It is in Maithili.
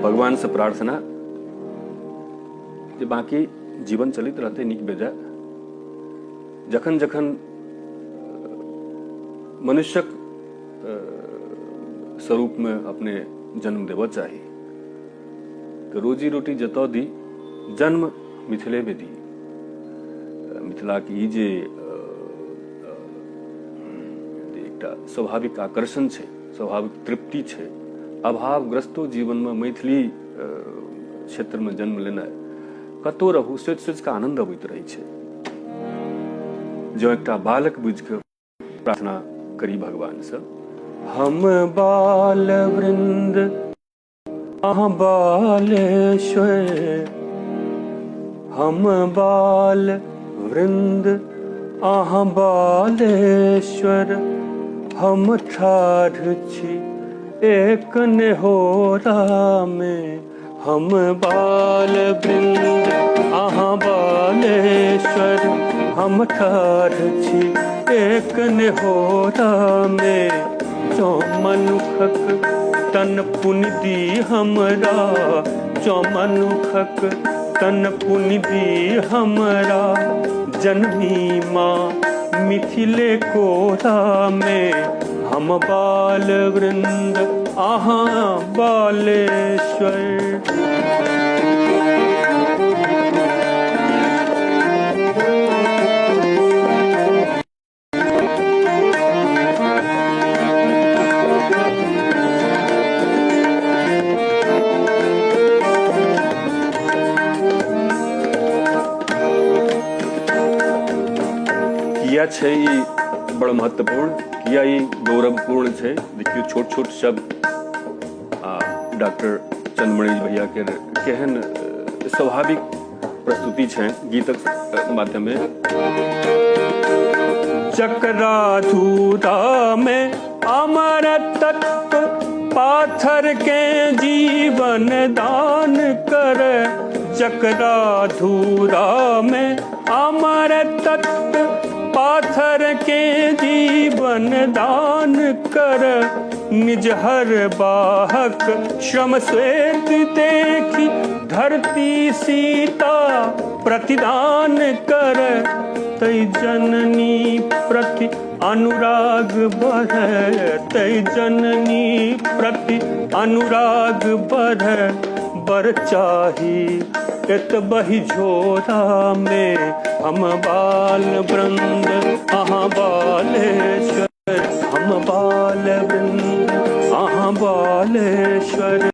भगवानसँ प्रार्थना जे बाँकी जीवन चलैत रहतै नीक बेजाय। जखन जखन मनुष्यक स्वरूपमे अपने जन्म देबऽ चाही तऽ रोजी रोटी जतऽ दी, जन्म मिथिलेमे दी। मिथिलाके ई जे एकटा स्वाभाविक आकर्षण छै, स्वाभाविक तृप्ति छै, अभावग्रस्तो जीवनमे मैथिली क्षेत्रमे जन्म लेनाइ, कतहु रहू, सोचि सोचि कऽ आनन्द अबैत रहै छै। जँ एकटा बालक बुझि कऽ प्रार्थना करी भगवानसँ, हम बाल वृंद अहाँ बालेश्वर, हम बाल वृंद अहाँ बालेश्वर, हम ठाढ़ छी एक नेहोरामे, हम बाल वृंद अहाँ बालेश्वर, हम ठाढ़ छी एक नेहोरामे, जँ मनुखक तन पुनि दी हमरा, जँ मनुखक तन पुनि दी हमरा, जननी माँ मिथिले कोरामे, हम बाल वृंद अहाँ बालेश्वर। किया छै ई बड़ महत्वपूर्ण, किया ई गौरवपूर्ण छै? देखियौ, छोट छोट शब्द आ डॉक्टर चंद्रमणि भैया के केहन स्वाभाविक प्रस्तुति छै गीतक माध्यमे। जकरा धूरा में अमर तत्व पाथर के जीवन दान कर, जकरा धूरा में अमर तत्व पाथर के जीवन दान कर, निज हर बाहक श्रम श्वेत देखी धरती सीता प्रतिदान कर, तै जननी प्रति अनुराग बढ़े, तै जननी प्रति अनुराग बढ़े, बर चाही एतबहि झोरा में, हम बाल वृंद अहाँ बालेश्वर, हम बाल वृंद अहाँ बालेश्वर।